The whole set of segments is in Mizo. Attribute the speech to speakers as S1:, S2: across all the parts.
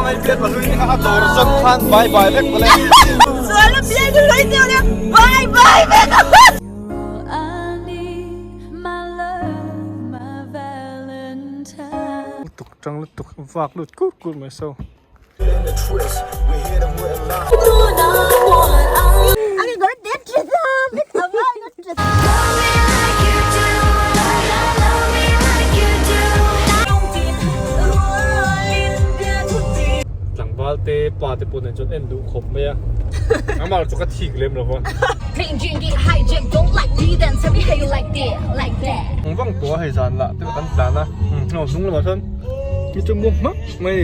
S1: Lalhmangaih bial pahlui te kha a dawr zawt khan bye bye vek mawle.
S2: Sual a bial ka hlui deuh nia bye bye vek a.
S3: Lutuk tang lutuk vak lut kur kur mai so. Tlangval te pa te pawh nen chuan en duh khawp mai a, amah chu ka thik lem lo va. Ang vang tawh a hei zan lah te kan tlan a, hnung lamah chuan mi chu mu hmak mai.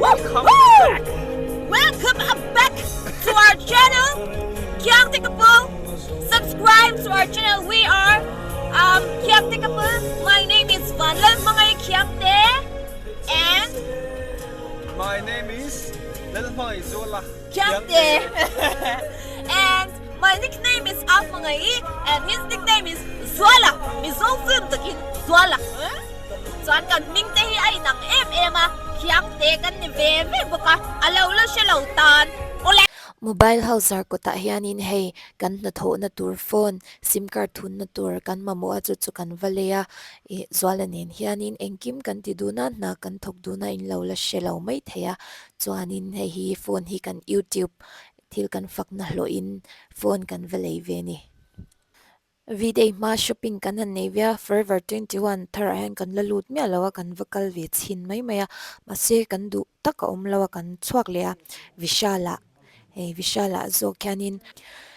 S2: Welcome back! Welcome back to our channel, Khiangte Couple. Subscribe to our channel. We are um, Khiangte Couple. My name is Vanlalhmangai Khiangte and
S1: My name is Lalhmangai Zuala
S2: Khiangte. And my nickname is Ahmangai and his nickname is Zuala. Mizo film takin Zuala. Chuan kan hming te hi a inang em em a, Khiangte kan ni ve ve bawk a, a lo la hre lo tan. Awle.
S4: Mobile ho zar kawtah hianin hei kan hnathawhna tur phone, sim card thunna tur kan mamawh a chu chu kan va lei a, ih Zuala nen hianin engkim kan ti dun a, hna kan thawk dun a in lo la hre lo mai thei a, chuanin hei hi phone hi kan youtube thil kan fakna hlawhin phone kan va lei ve ni. V-day hma shopping kan han nei ve a, Forever 21 tharah hian kan la lut miah lo a, kan va kal ve chhin mai mai a, mahse kan duh tak a awm lo a, kan chhuak leh a, Vishal ah hei Vishal ah zawk hianin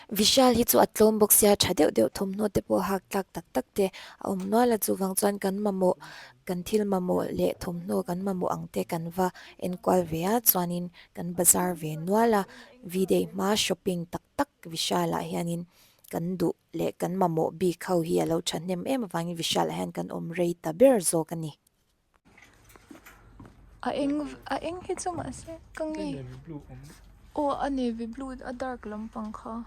S4: Vishal hi chu a tlawm bawk sia tha deuh deuh thawmhnaw te pawh hak tlak tak tak te a awm nual a, chuvang chuan kan mamawh kan thil mamawh leh thawmhnaw kan mamawh ang te kan va enkual ve a, chuanin kan bazar ve nual a, V-day hma shopping tak tak Vishal ah hianin Kan duh leh kan mamawh bik ho hi a lo thahnem em avangin Vishal ah hian kan awm rei ta ber zawk a ni.
S5: A eng a eng hi chu mahse ka ngei aw a navy blue a dark lampang kha.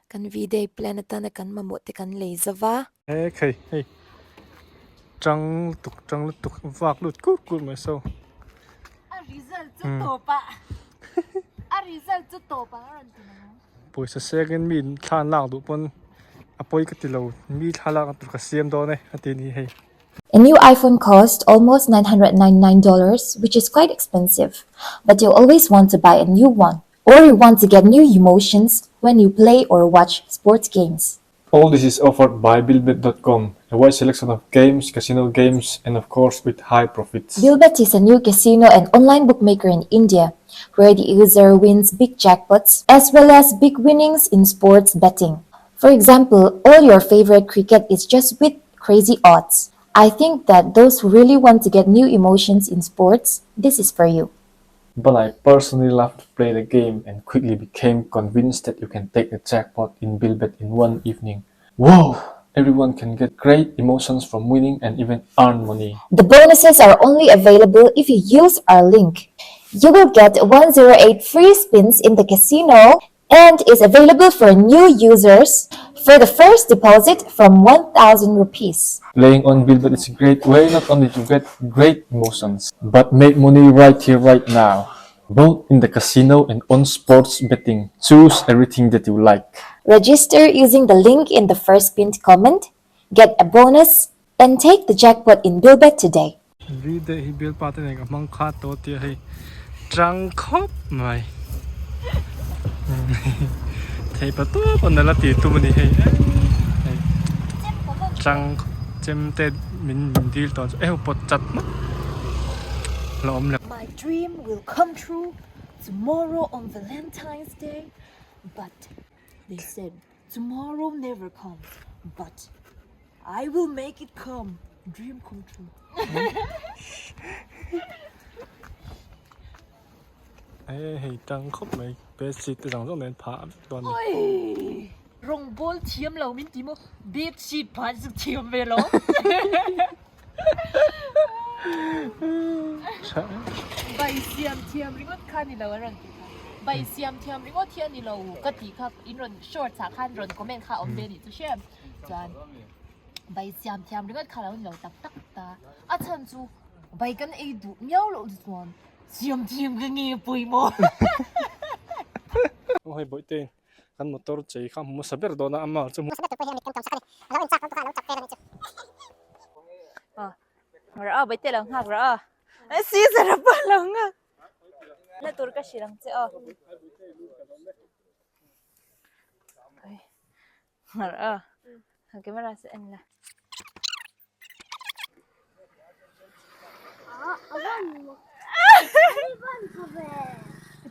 S4: Kan V-day plan atana kan mamawh te kan lei zo va.
S3: He khei hei tang lutuk tang lutuk vak lut kur kur mai so.
S2: A result chu tawp ah a result chu tawp ang a rawn ti mai ang.
S3: Pawisa sengin mi thla an lak duh pawn a pawi ka ti lo, mi thla lak na tur ka siam dawn e a ti a ni hei.
S4: A new iPhone cost almost $999 which is quite expensive but you always want to buy a new one or you want to get new emotions when you play or watch sports games.
S3: All this is offered by Bilbet.com, a wide selection of games, casino games and of course with high profits.
S4: Bilbet is a new casino and online bookmaker in India where the user wins big jackpots as well as big winnings in sports betting. For example, all your favorite cricket is just with crazy odds. I think that those who really want to get new emotions in sports, this is for you.
S3: But I personally love to play the game and quickly became convinced that you can take the jackpot in Bilbet in one evening. Whoa! Everyone can get great emotions from winning and even earn money.
S4: The bonuses are only available if you use our link. You will get 108 free spins in the casino and is available for new users for the first deposit from 1000 rupees.
S3: Playing on Bilbet is a great way not only to get great emotions, but make money right here right now. Both in the casino and on sports betting. Choose everything that you like.
S4: Register using the link in the first pinned comment, get a bonus and take the jackpot in Bilbet today.
S3: Video hi bialpa te nen ka hmang khat tawh tia hei tang khawp mai thei pa tawp a nala tih tum a ni hei hei tang chem te min dil tawh chu eh pawt chat hmak la awm leh.
S4: My dream will come true tomorrow on Valentine's Day but they said tomorrow never comes but I will make it come dream come true.
S3: E hei tang khawp mai bedsheet te zawng zawng nen phah vek dawn ni.
S2: Oi rawng bawl thiam lo min ti maw bedsheet phah chu thiam ve lo. Bai siam thiam ringawt kha ni lo an rawn ti kha. Bai siam thiam ringawt hi a ni lo ka tih kha in rawn shorts ah khan rawn comment kha a awm ve a nih chu hriat chuan. Bai siam thiam ringawt kha lo ni lo tak tak ta. A chhan chu bai kan ei duh miau loh chu chuan siam thiam ka nge pawimawh.
S3: Aw hei bawihte kan motor chei kha hmu hmasa ber dawn a ama chu.
S2: Rawh aw bawihte lo nghak rawh aw. Caesar a pawh lo nghak. Na tur ka hrilh ang che aw. Ngar a camera se en la.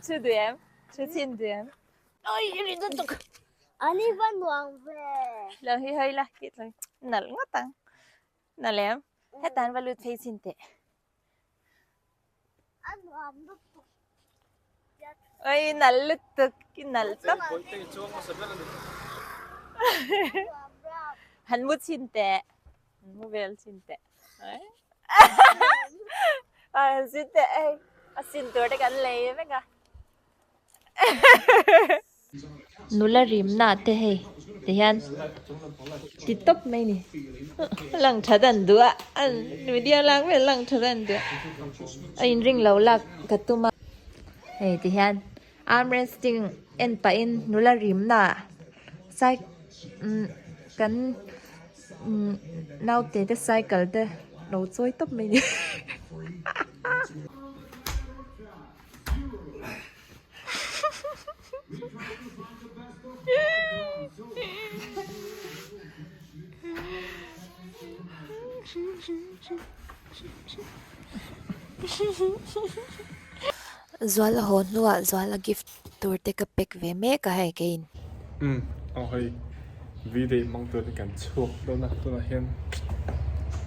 S2: Chu du em? Chu chin du em? Oi ri dun tuk.
S6: Ani van nuam ve.
S2: Lo hi hoi la ki tlai nal ngawt ang. Nal em? Hetan va lut phei chin teh.
S6: A nuam lutuk.
S2: Oi nal lutuk i nal tawp. Han mu chhin teh. Han mu vel chhin teh. Han sin teh hei. A sin tur te kan lei vek a. Nula rimna te hei ti hian ti tawp mai ni lang tha dan duh a an media lak vel lang tha dan duh a a inring lo lak ka tum a hei ti hian arm wrestling en pahin nula rimna sai umm kan umm naute te cycle te lo chawi tawp mai ni.
S4: Zuala haw hnuah Zuala gift tur te ka pack ve mek a hei keiin.
S3: Umm aw hei V-day hmang turin kan chhuak dawn a tunah hian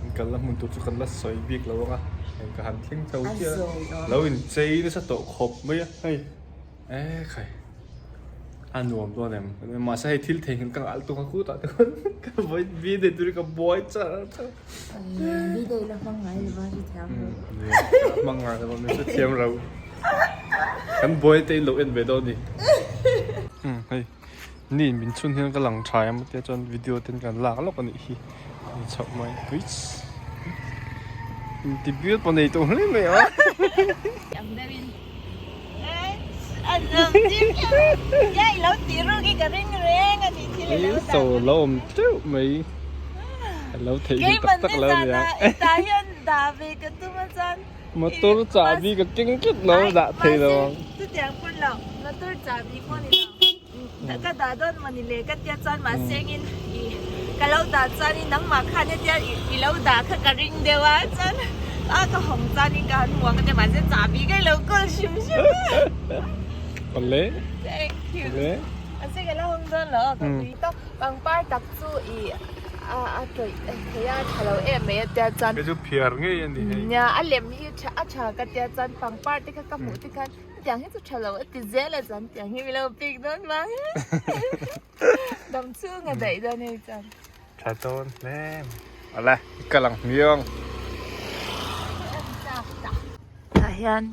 S3: kan kalna hmun tur chu kan la sawi bik lo ang a hei ka han thleng chho chiah a lo inchei nasa tawh khawp mai a hei ekhai a nuam dawn em mahse hei thil theihnghilh ka nghal tuk a kutah te khuan ka vawi V-day turin ka buai char char
S5: V-day la hmang ngai lo va hrethiam lo
S3: hmang ngai lo va min hrethiam lo kan buai te in lo en ve dawn a ni umm hei. Ni min chhun hian ka lang tha em tia chuan video ten kan lak lawk a nih hi ni chhoh mai huiss inti bial pawh nei tawh hle mai a. So lo awm teuh mai a lo theih hi tak tak lo a nia. Motor chahbi ka keng tlat lo dah thei lo ang.
S2: Ka dah dawn mawni le ka tia chuan mahse engin ih ka lo dah chuanin nangmah khan hetia i lo dah kha ka ring deuh a chuan a ka hawng chuanin ka han hmu ang ka tia mahse chahbi ka ilo kawl hrim hrim a.
S3: Awle.
S2: Thank you.
S3: Awle.
S2: Mahse ka la hawng dawn lo a ka ui tawp. Pangpar tak chu ih a a tawih thei a tha lo em mai a tia chuan.
S3: Hei chu phiar ngei a ni hei.
S2: Nia a lem hi a tha ka tia chuan pangpar te kha ka hmuh te khan Tiang hi chu tha lo a ti zel a chuan tiang hi milo pik dawn vang hi dam chhung a daih dawn hei chuan.
S3: Tha dawn hle mai. Awle i kal ang hmiang.
S5: Tah hian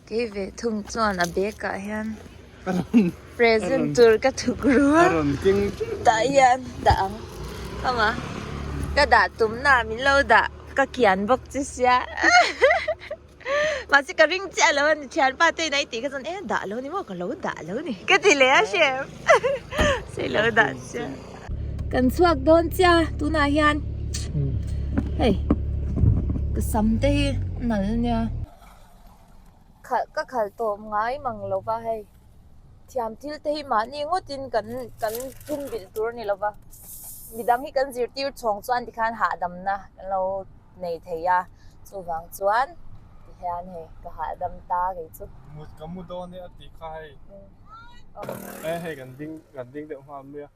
S5: kei ve thung chuan a bag ah hian present tur ka thuk ru a. Tah hian dah ang ama ka dah tumna min lo dah ka kian bawk chi sia. Mahse ka ring chiah lo a ni thianpa te in a i tih kha chuan e dah lo ni maw ka lo dah lo ni ka ti leh a hrem sei lo dah chiah.
S2: Kan chhuak dawn chiah tunah hian hei ka sam te hi nal ania khalh ka khalh tawp ngai mang lo va hei thiam thil te hi mahni ngawtin kan kan pum bilh tur a ni lo va midang hi kan zirtir chhawng chuan tikhan hahdamna kan lo. nei thei a chuvang chuan ti hian hei ka hahdam ta kei chu.
S3: Mut ka mu dawn e a tih kha hei e hei kan ding kan ding deuh nghal mai a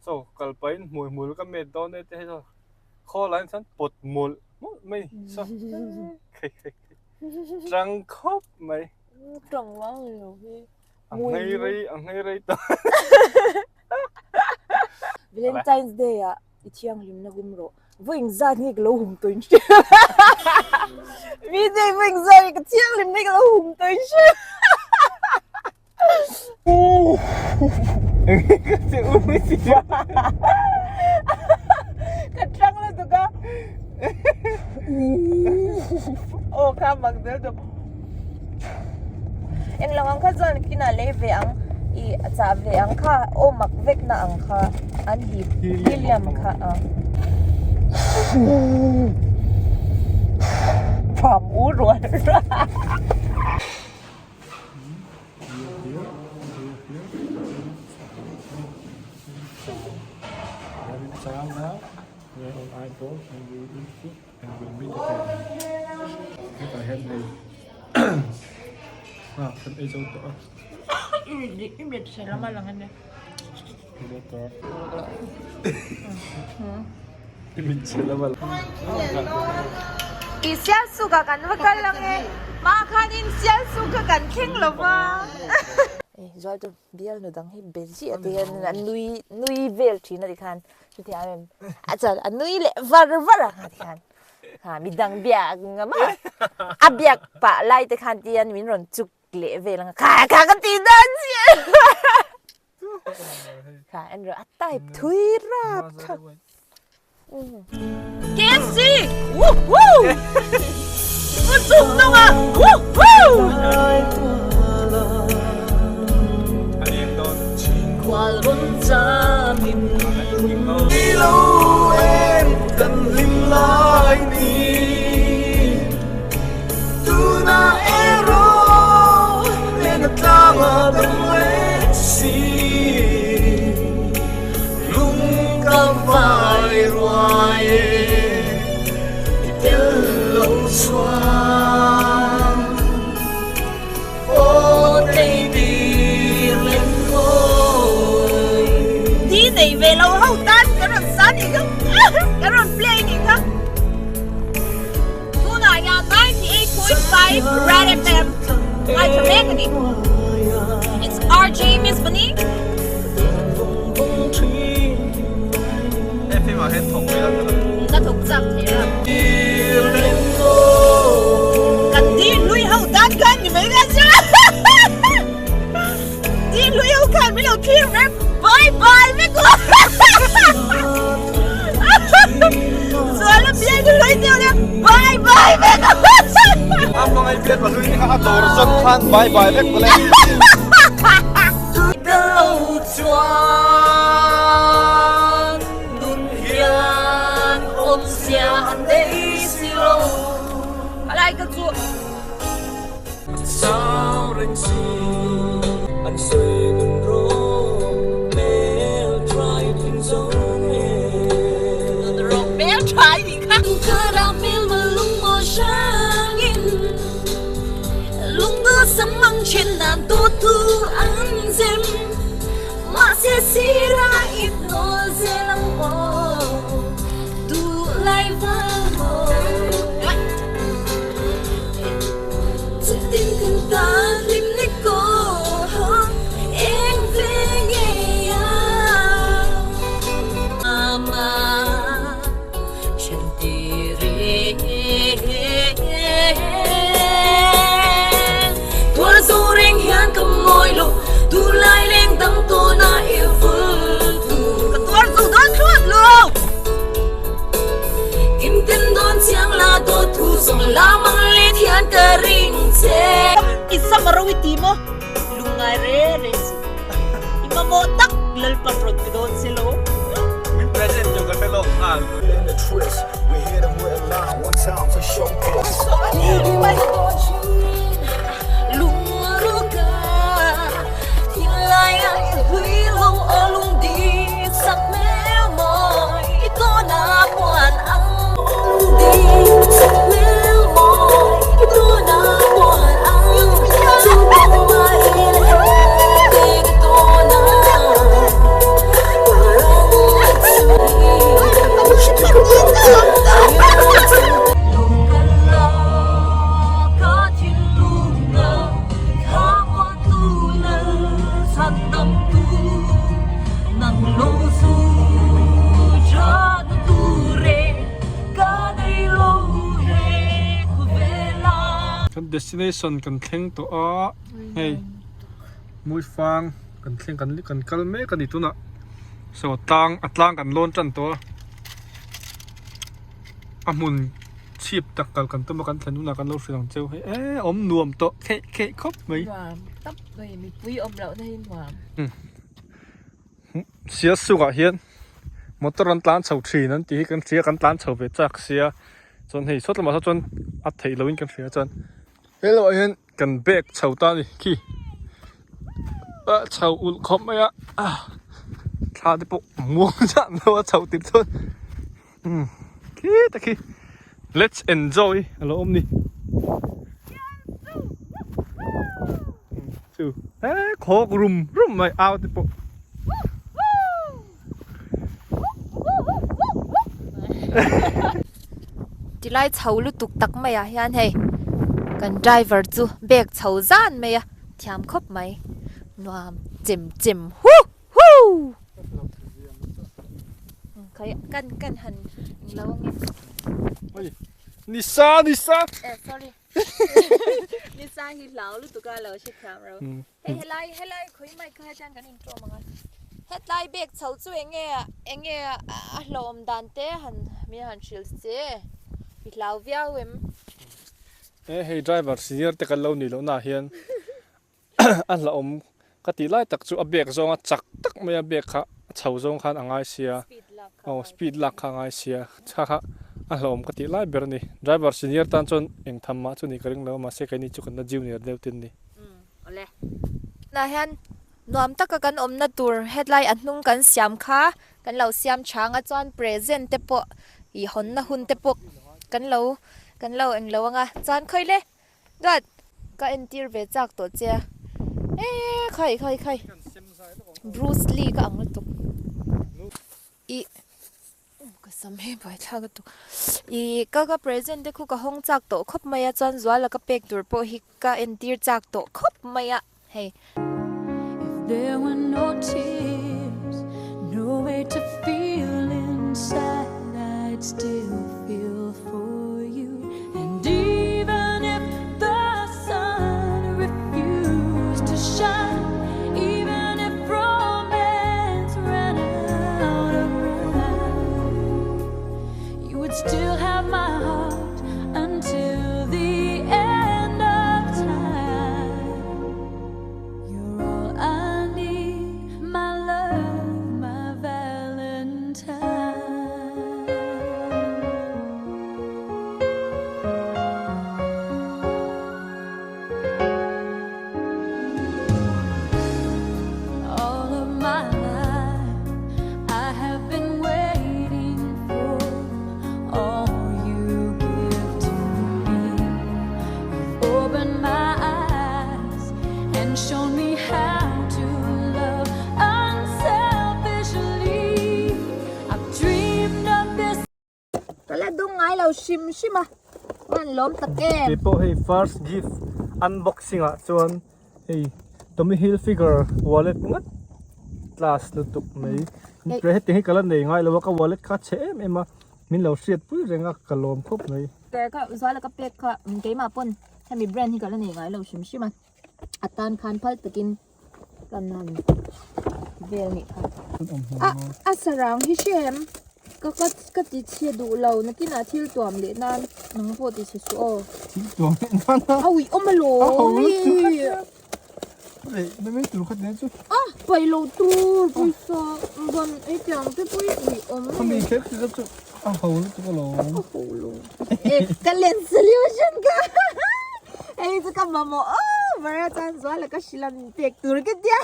S3: so kal pahin hmui hmul ka met dawn e te hei chuan khaw lai chuan pawt mawlh mawlh mai so khei khei khei tang khawp mai.
S5: Tang vang ni lo hi.
S3: A nghei rei a nghei rei ta.
S2: Valentine's Day ah i thianghlimna hum rawh. Vawiin zat nge ka lo hum tawh in hria Mi te vawiin zat nge ka thianghlim nge ka lo hum tawh in hria Ka tang.
S5: Aw kha mak zel tawp. Englo ang kha chuan kinah lei ve ang ih a chah ve ang kha aw mak vek na ang kha an hip helium kha a. Pham u rual rual. I Sialsuk ah kan va kal ang e, mah khanin Sialsuk kha kan thleng lo va. Bialnu dang hi be ziah te hian a nui nui vel thin a ti khan chutiang em a chuan a nui leh var var ang a ti khan ha midang biak ngam a a biak pah lai te khan ti hian min rawn chuk leh vel ang a kha kha ka tih dan chiah kha en rawh a type thui rap thlap.
S2: KFC! Woohoo! Usum nung ah! Woohoo!
S7: Lung ka vai ruai e, i tel lo chuan Aw tei tir lem kawi.
S2: Di nei ve lo ho tan ka rawn sa nih kha ka rawn play nih kha. Tunah hian 98.5 Red FM ngaithla mek a ni. It's RJ Miss Bunny.
S1: FM ah hian thawk ve la
S2: Ka thawk chak thei a. Kan di lui ho tan khan ni mai ka chu. Di lui ho khan min lo thlir vek. Bye bye vek lo. Chuan a bial chu hlui deuh leh bye bye vek.
S1: A hmangaih bial pahlui te kha a dawr zawt khan bye bye vek bawlh e.
S2: Alai ka chu. I sam ro i ti maw? Lungngai re re chu. I mamawh tak Lalpa rawn ti dawn se lo.
S1: Min present chu ka hre lawk nghal. Kan destination kan thleng tawh a hei Muifang kan thleng kan kan kal mek a ni tunah saw tlang a tlang kan lawn tan tawh a. A hmun chhip tak kal kan tum a kan thlen hunah kan lo hrilh ang cheu hei e awm nuam tawh kheih kheih khawp mai.
S5: Nuam tap mai mipui awm loh na hi nuam.
S1: Sia sukah hian motor an tlan chho thin an tih hi kan hria kan tlan chho ve chak sia chuan hei sawt lamah saw chuan a theih lohin kan hria chuan helaiah hian kan bag chho ta a ni khi a chho ulh khawp mai a thla te pawh muang zan lo a chho tir chuan umm khi te khi let's enjoy a lo awm ni chu he khawk rum rum mai au te pawh.
S4: Tilai chho lutuk tak maiah hian hei kan driver chu bag chho zan mai a thiam khawp mai nuam chem chem hu hu kan kan han englo ange
S1: nisa nisa
S5: eh sorry nisa hi hlau lutuk a lo hre thiam ro Hei helai helai khawi mai kha hian kan intawm ang a, hetlai bag chho chu eng nge eng nge a hlauhawm dan te han min han hrilh che i hlau viau em?
S1: E hei driver senior te kan lo nih loh naah hian a hlauhawm ka tih lai tak chu a bag zawnga chak tak mai a bag kha a chho zawng khan a ngai sia aw speed lak kha a ngai sia kha kha a hlauhawm ka tih lai ber a ni driver senior tan chuan eng tham mah chu nih ka ring lo a mahse keini chu kan la junior deuh tin ni.
S4: Awle. Tunah hian nuam taka kan awmna tur hetlai a hnung kan siam kha kan lo siam chhang a chuan present te pawh ih hawnna hun te pawh kan lo kan lo englo ang a chuan khawi le duat ka entir ve chak tawh che a eee khawi khawi khawi Bruce Lee ka ang lutuk ih. Ka sam hi buaithlak a tuk. Ih ka ka present te khu ka hawng chak tawh khawp mai a chuan Zuala ka pek tur pawh hi ka entir chak tawh khawp mai a hei.
S8: If there were no tears, no way to feel inside, I'd still feel for you. And even if the sun refused to shine, even if romance ran out of rhyme, you would still have my heart until the end of time. You're all I need, my love, my valentine. All of my life I have been waiting for all you give to me. You've opened my eyes and shown me how to love unselfishly. I've dreamed of this.
S4: Ka la dung ngai lo hrim hrim a, an lawm tak em.
S1: Kei pawh hei first gift unboxing ah chuan hei Tommy Hilfiger wallet ngat class lutuk mai heti hi ka la nei ngai lo a ka wallet kha a chhe em em a min lo hriat pui reng a ka lawm khawp mai.
S4: Kha Zuala ka pek kha keimah pawn hemi brand hi ka la nei ngai lo hrim hrim a a tan khan phal takin Kan han vel nih kha. A a sarang hi hrem ka ka ka ti chhe duh lo nakinah thil tuam leh nan nang pawh ti chhe suh aw.
S1: Thil tuam leh nan a.
S4: A ui awm alawm.
S1: A ho lutuk kha tia. Leh na mai tur kha nen chu.
S4: A pai lo tur pawisa ban ei tiang te pawh hi ui awm.
S1: Khami kher kher chu a ho lutuk alawm.
S4: A ho lo. E ka len solution ka. Hei chu ka mamawh aw bara chuan zuala ka hrilh a min pek tur ka tia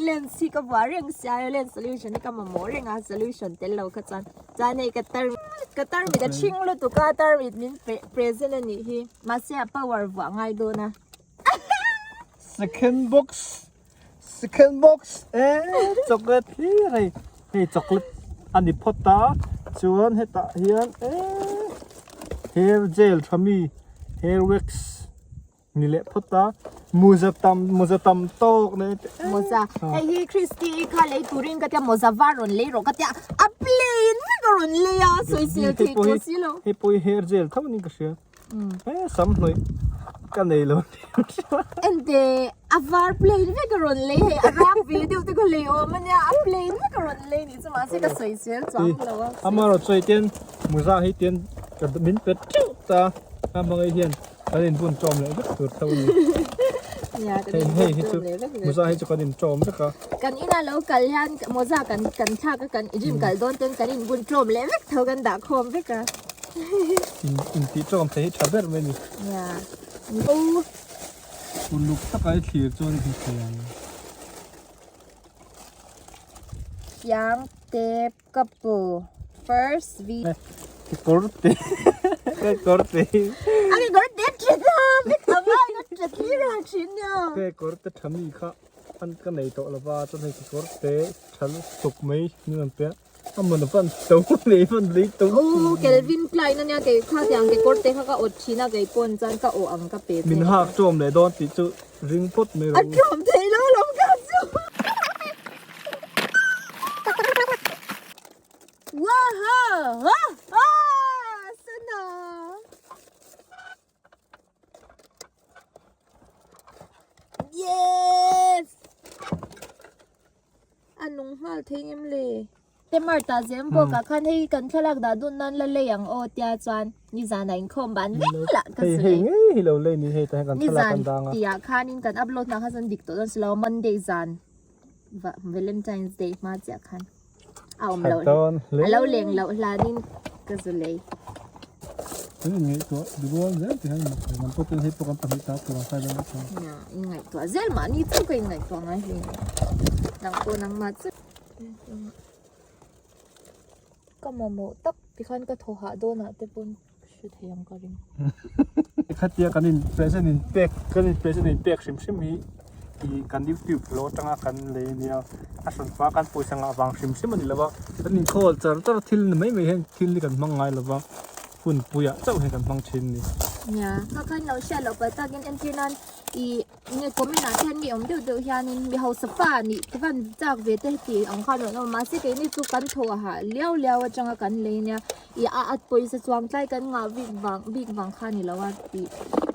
S4: lens hi ka buah reng sia lens solution hi ka mamawh reng a solution tel lo kha chuan chuan hei ka tar ka tarmit a thing lutuk a tarmit min present a nih hi mahse a power vuah ngai dawn a.
S1: Second box second box e chocolate hlir hei hei chocolate a ni phawt a chuan hetah hian e hair gel tha mi hair wax ni leh phawt a mawza tam mawza tam tawk nei te
S4: mawza hei hi christy kha lei turin ka tia mawza var rawn lei rawh ka tia a plain vek a rawn lei a sawisel thei tawh si lo
S1: hei pawh hi hair gel tho a ni ka hria. He sam hnawih ka nei lo
S4: Ente a var plain vek a rawn lei hei a rang ve deuh te kha lei awm ania a plain vek a rawn lei nih chu mahse ka sawi zel chuang lo a
S1: Amaherawhchu hei tian muza hi tian. Ka min pe teuh ta a hmangaih hian kan inbun ṭawm leh vek tur tho a ni.
S5: Nia kan inbun ṭawm leh vek vek.
S1: Mawza hi chu kan inṭawm vek a.
S5: Kan ina lo kal hian mawza kan kan thlak a kan gym kal dawn ten kan inbun ṭawm leh vek tho kan dah khawm vek a.
S1: In intih ṭawm thei hi ṭha ber mai a ni.
S5: Nia. O.
S1: Uluk taka i thlir chuan i hmu thei ang.
S5: Siang te Couple first v.
S1: Kekawr te kekawr te
S5: A kekawr te tha ta vek a vai ka tha thlir a thin nia.
S1: Kekawr te tha mi kha an ka nei tawh lova chuan hei kekawr te tha lutuk mai min rawn pe a a mawn a van to leh van lei to.
S5: Oh Kelvin Klein ania kei kha tiang kekawr te kha ka awt thin a kei pawn chuan ka awh ang ka pe che.
S1: Min hak ṭawm leh dawn tih chu ring phawt mai rawh u.
S5: A ṭawm thei lo lawm ka chu. A nung nghal thei ngem le. Te Martha zem bawk ah khan hei kan thlalak dah dun nan la lei ang aw tia chuan nizan ah inkhawm ban vek lah ka
S1: Hei
S5: sawi.
S1: hei ngei hi lo lei ni hei tah hian kan thlalak
S5: Nizan
S1: kan dang a.
S5: tih ah khanin kan upload hna kha chuan dik tawh dawn si lo Monday zan Valentine's Day hma chiah khan a awm loh a lo leng loh hlanin ka zu lei.
S1: Kan inngaihtuah duhrual zel tih hian mak eng ang pawh ten hei pawh kan pahnih ta tur ang khai dawn chuan.
S5: Nia, inngaihtuah zel mahni chu ka inngaihtuah ngai hle. Nang pawh nangmah chu. Ka mamawh tak tikhan ka thaw hah dawnah te pawn hre thei ang ka ring.
S1: Khatia kan in present in pek kan in present in pek hrim hrim hi ih kan youtube lo atanga kan lei ania a hran fa kan pawisa ngah vang hrim hrim ani lova kan in khawl char char thil ni mai mai hian thil hi kan hmang ngai lova hun puiah chauh hian kan hmang thin ani.
S5: Nia, kha khan lo hriat loh palh takin entir nan ih Nge comment ah hian mi awm deuh deuh hianin mi hausa pa nih ka van chak ve te heti ang khan rawn awm a mahse keini chu kan thaw hah liau liau atanga kan lei nia ih a a pawisa chuang tlai kan ngah bik vang bik vang kha ni lo a tih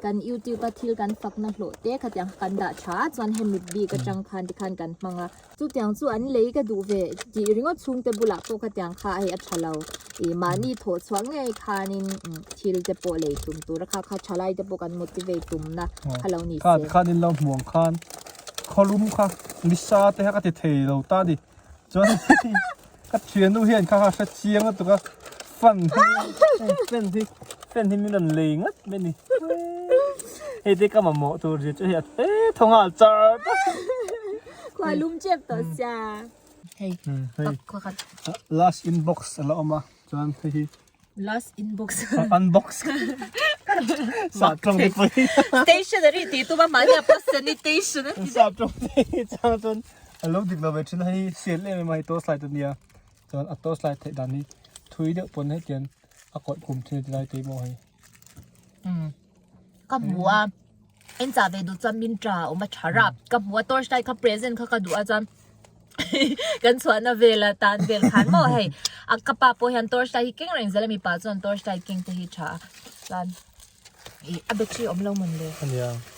S5: kan youtube a thil kan fakna hlawh te khatiang kha kan dah tha a chuan hemi bik atang khan tikhan kan hmang a chutiang chu an lei ka duh ve tih ringawt chhungte bulah pawh khatiang kha hei a tha lo ih mahni thawh chhuah ngei khanin thil te pawh lei tum tur a kha kha thalai te pawh kan motivate tumna kha lo ni
S1: se. Kha tikhan in lo hmu ang khan khawlum kha nisa te kha ka ti thei lo ta ni chuan ka thiannu hian kha kha hre chiang lutuk a fan hi fan hi fan hi min rawn lei ngat mai ni hei te ka mamawh tur zia chu hei a e thaw nghal char char.
S5: Khualum chep tawh sia. Hei
S1: last inbox a la awm a chuan hei hi
S5: Last inbox.
S1: Unbox. Sap tawng te pawh hi.
S5: Stationery tih tum a mahni a pawh sanitation a ti.
S1: Sap tawng te hi chang chuan a lo dik lo ve thin a hei sial em em a hei torch light a nia chuan a torch light theih dan hi thui deuh pawn hetiang a kawih kum thin a ti lai te hi maw hei.
S5: Ka hmu a en chah ve duh chuan min tha a awm a tha rap ka hmu a torch light kha present kha ka duh a chuan kan chhuahna vel a tan vel khan maw hei a ka pa pawh hian torch light hi keng reng zel a mipa chuan torch light keng te hi tha a chuan ih a battery awm lo mawn le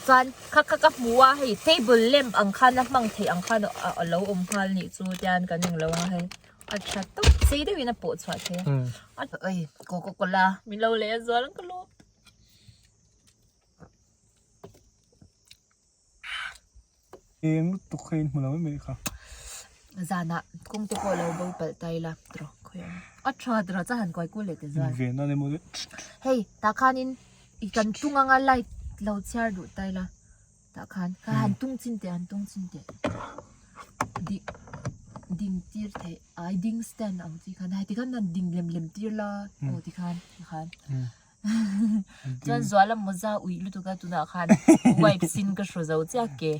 S5: chuan kha kha ka hmu a hei table lamp ang khan a hmang theih ang khan a lo awm nghal nih chu tian kan englo ang a hei. A tha tawp sei deuhin a pawh chhuah thei a. Oi coca cola min lo leh a zual ang ka lawm.
S1: Eng lutuk kha in hmu lo mai mai kha.
S5: Zanah kawng te pawh lo bo palh ta ila tawh khawi ang. A tha tawh chuan han kuai kul leh ta zual.
S1: Ve na emaw le.
S5: Hei tah khanin i kan tung anga light lo chhiar duh ta ila. Tah khan kha han tung chin teh han tung chin teh ding ding tir theih ai ding stand ang chi khan hei tikhan han ding lem lem tir la aw tikhan tikhan chuan zuala mawza uih lutuk a tunah khan wipe sin ka hru zo chiah ke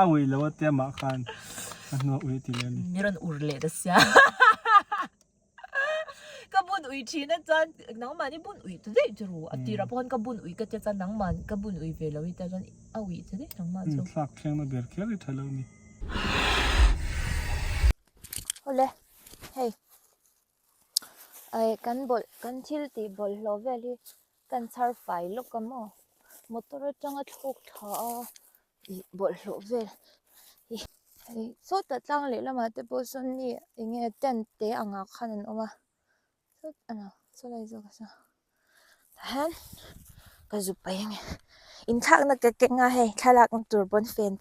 S1: a uih lo a tia mah khan a hnuah uih a ti leh a ni.
S5: Ni rawn ur leh ta sia. Ka bun ui thin a chuan nangmahni bun ui ta daih chu ru a tirah pawh khan ka bun ui ka tia chuan nangmah ka bun ui ve lo hi tia chuan a ui ta daih nangmah chu.
S1: Thlak thleng na ber kher hi tha lo ni.
S4: Awle hei ai kan bawlh kan thil tih bawlhhlawh vel hi kan chhar fai lawk a maw motor atanga thlawk tha a ih bawlhhlawh vel hi hei sawtah tlang leh lamah te pawh sawn mi eng nge tent te angah khan an awm a sawt a.
S5: Saw lai zawk a saw tah hian ka zu paih ange inthlakna ka keng a hei thlalakna tur pawn fan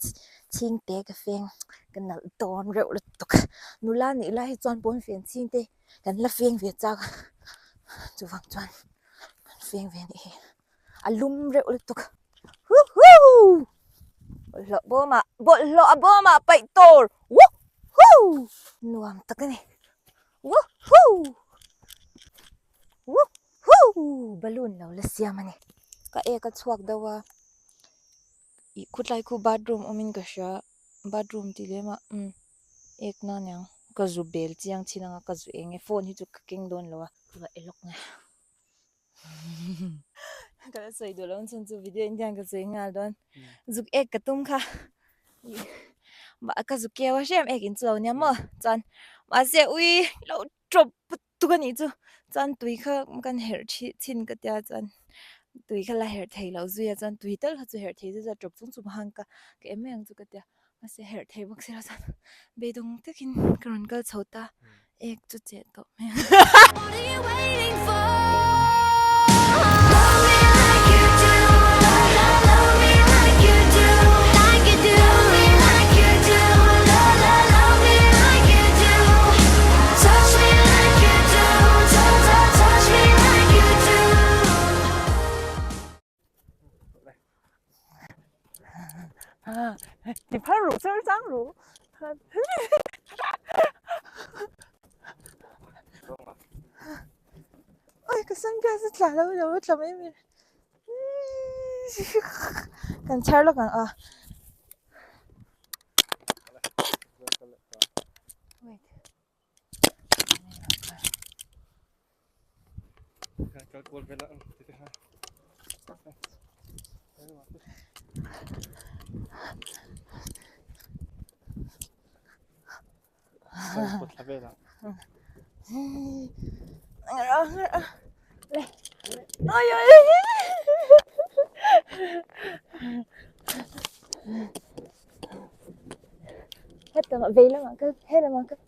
S5: chhing te ka feng ka nalh dawn reuh lutuk nula nih lai hi chuan pawn fan chhing te kan la feng ve chak a chuvang chuan kan feng ve anih hi a lum reuh lutuk huhuu bawlhhlawh bawmah bawlhhlawh a bawmah paih tur wuhuu nuam tak a ni. Woohoo! Woohoo! Balloon lo la siam a ni. Ka ek a chhuak deuh a, ih khutlai khu bathroom awmin ka hria, bathroom tih lem ah umm ek na aniang ka zu bel chiang chin anga ka zu eng e phone hi chu ka keng dawn lo a, ka va e lawk nge ka la sawi duh loh chhan chu video in hian ka sawi nghal dawn zuk ek ka tum kha ka zuk keu a hrem ek in chu lo nia maw chuan mahse ui lo tawp tuk a nih chu chuan tui kha kan herh thih chhin ka tia chuan tui kha la herh thei loh zui a chuan tui tal kha chu herh thei zet a tawp chung chung khan ka ka em mai ang chu ka tia mahse herh thei bawk si lo chuan beidawng takin ka rawn kal chho ta ek chu cheh tawh mai ang. Ti phar ru char chang ru. Oi ka sunglass a tla lo lo a tla mai mai. Kan chhar lawk ang a. Wait. Hetah vei lamah kal helamah kal.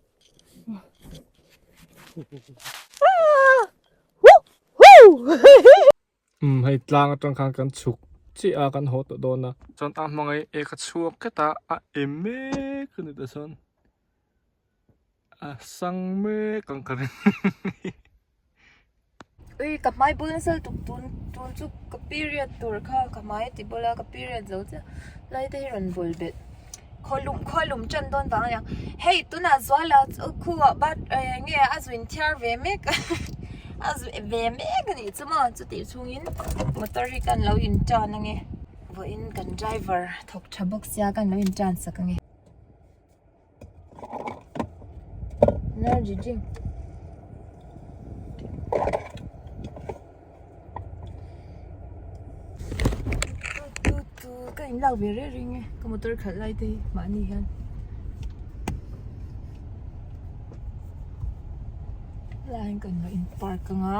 S1: Umm hei tlang atang khan kan chhuk chiah a kan haw tawh dawn a. Chuan a hmangaih ek a chhuak khet a a em mek a ni tah chuan a sang mek ang ka ring.
S5: Ui ka hmai bul nasa lutuk tun tun chu ka period tur kha ka hmai a ti bul a ka period zo chiah lai te hi rawn bul belh khawlum khawlum tan dawn vang a niang hei tunah Zuala chu khuah bat eng nge a zuin thiar ve mek a a zui ve mek a nih chu maw chutih chhungin motor hi kan lo in tan ange vawiin kan driver thawk tha bawk sia kan lo in tan sak ange. Energy drink. Tu tu ka in lak ve reng reng e ka motor khalh lai te hi mahni hian helai hian kan lo in park anga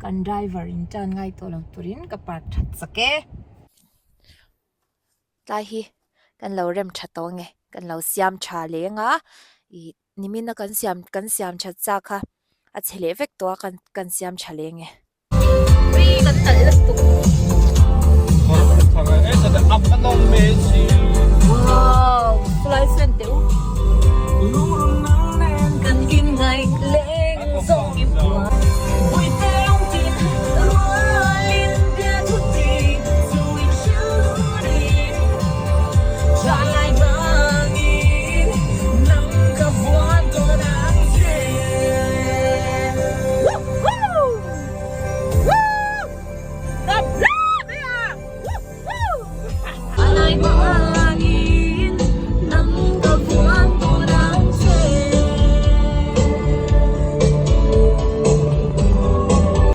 S5: kan driver in tan ngai tawh lo turin ka park that chak e.
S4: Tlai hi kan lo rem tha tawh nge kan lo siam tha leng a ih nimin a kan siam kan siam that chak kha a chhe leh vek tawh a kan kan siam tha leng e.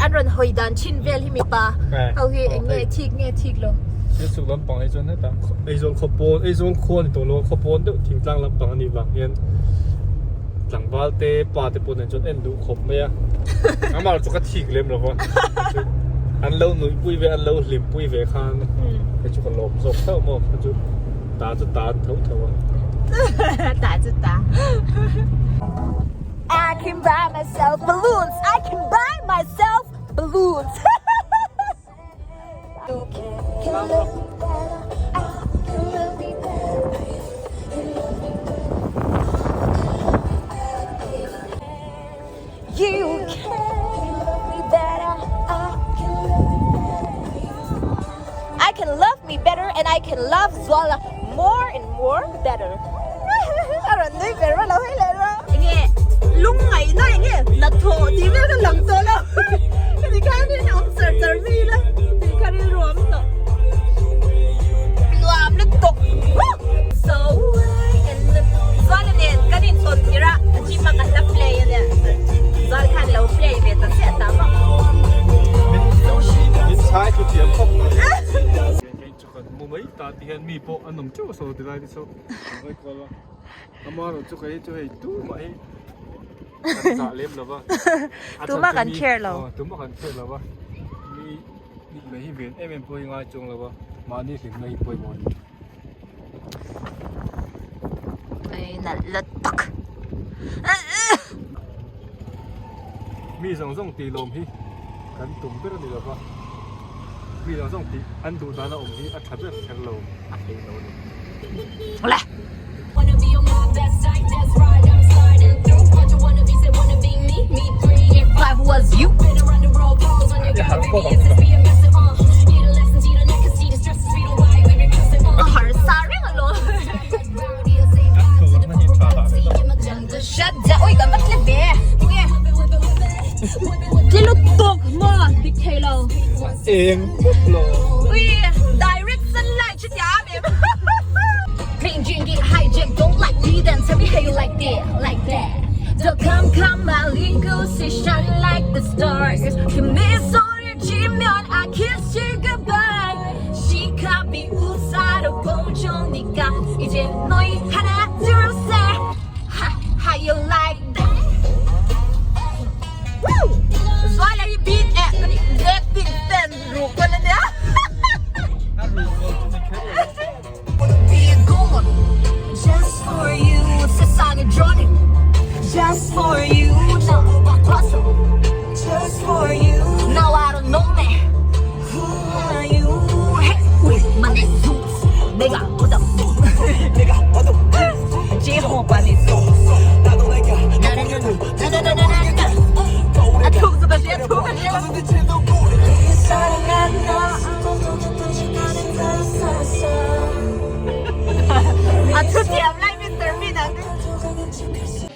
S5: An rawn hawi dan thin vel hi mipa ho hi eng nge thik nge thik lo.
S1: Thil chhuk lampang hi chuan hetah Aizawl khaw pawn Aizawl khua ni tawh lo a khaw pawn deuh thingtlang lampang a nih vang hian tlangval te pa te pawh nen chuan en duh khawp mai a amah chu ka thik lem lo va an lo nuih pui ve an lo hlim pui ve khan hei chu ka lawm zawk theuh maw kha chu ta chu ta an tho tho a
S5: ta chu ta.
S2: I can buy myself balloons I can buy myself balloons You can love me better I can love me better and I can love Zuala more and more better A rawn nui ber a lo hei leh rawh. Enge lungngaihna enge hnathawh tih vel ka lang tawh lo heti khan in awm char char mi ila tih kha rilru a awm tawh nuam lutuk So Zuala nen kan intawn tirh a gym a ka hla play a nia Zuala khan lo play ve ta chiah ta maw.
S1: Min chhai thu thiam khawp mai. Kei chu kan mu mai ta ti hian mi pawh an awm teuh a saw ti lai te chu an hawi kual a amaherawh chu kei chu hei tumah hi kan zah lem lo va
S5: Tumah kan care lo.
S1: Tumah kan care lo va mi mit mai hi ven em em pawh hi ngai chuang lo va mahni hlimna hi pawimawh a ni.
S5: Ei nalh la tak.
S1: Mi zawng zawng tih lawm hi kan tum ber a ni lova, mi zawng zawng tih an duh dana awm hi a tha ber kher lo a theih lo a ni. Eng lo.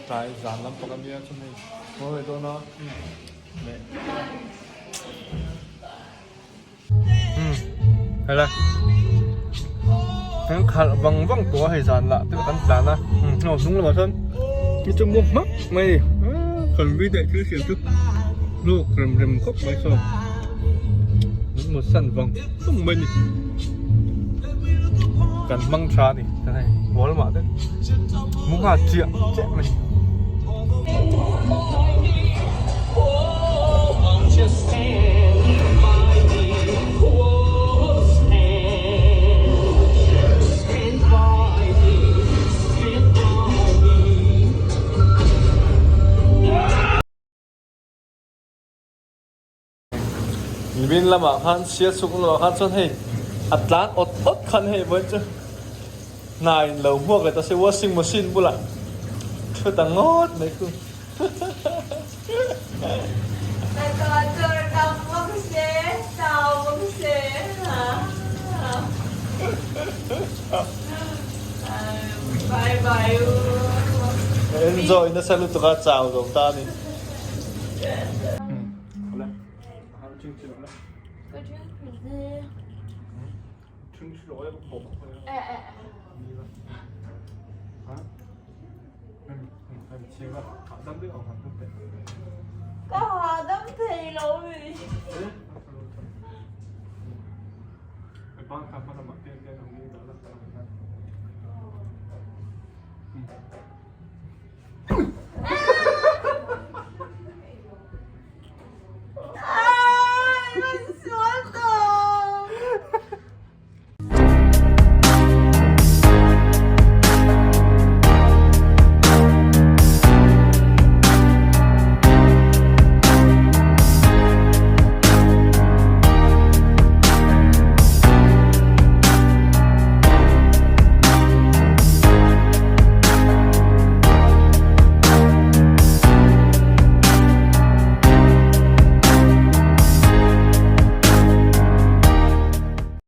S1: Tlai zan lam pakhat nia chuan hei mawi ve dawn a leh umm hela kan khalh vang vang tawh a hei zan lah te kan tlan a umm heng hnung lamah sawn hi chu mu hmak mai a ni kan vi daih thil siam chu hluk rem rem khawp mai saw min mut san vang vang mai a ni kan hmang tha a ni chuan hei haw lamah te mu nghal chiah chiah mai. Nimin lamah khan siasuk lamah khan chuan hei a tlan awt awt khan hei vawiin chu hna in lo hmuak leh ta se washing machine bulah thu ta ngawt mai khu. Enjoy nasa lutuk a chau zo ta a ni.
S2: Ka hahdam thei lo mi.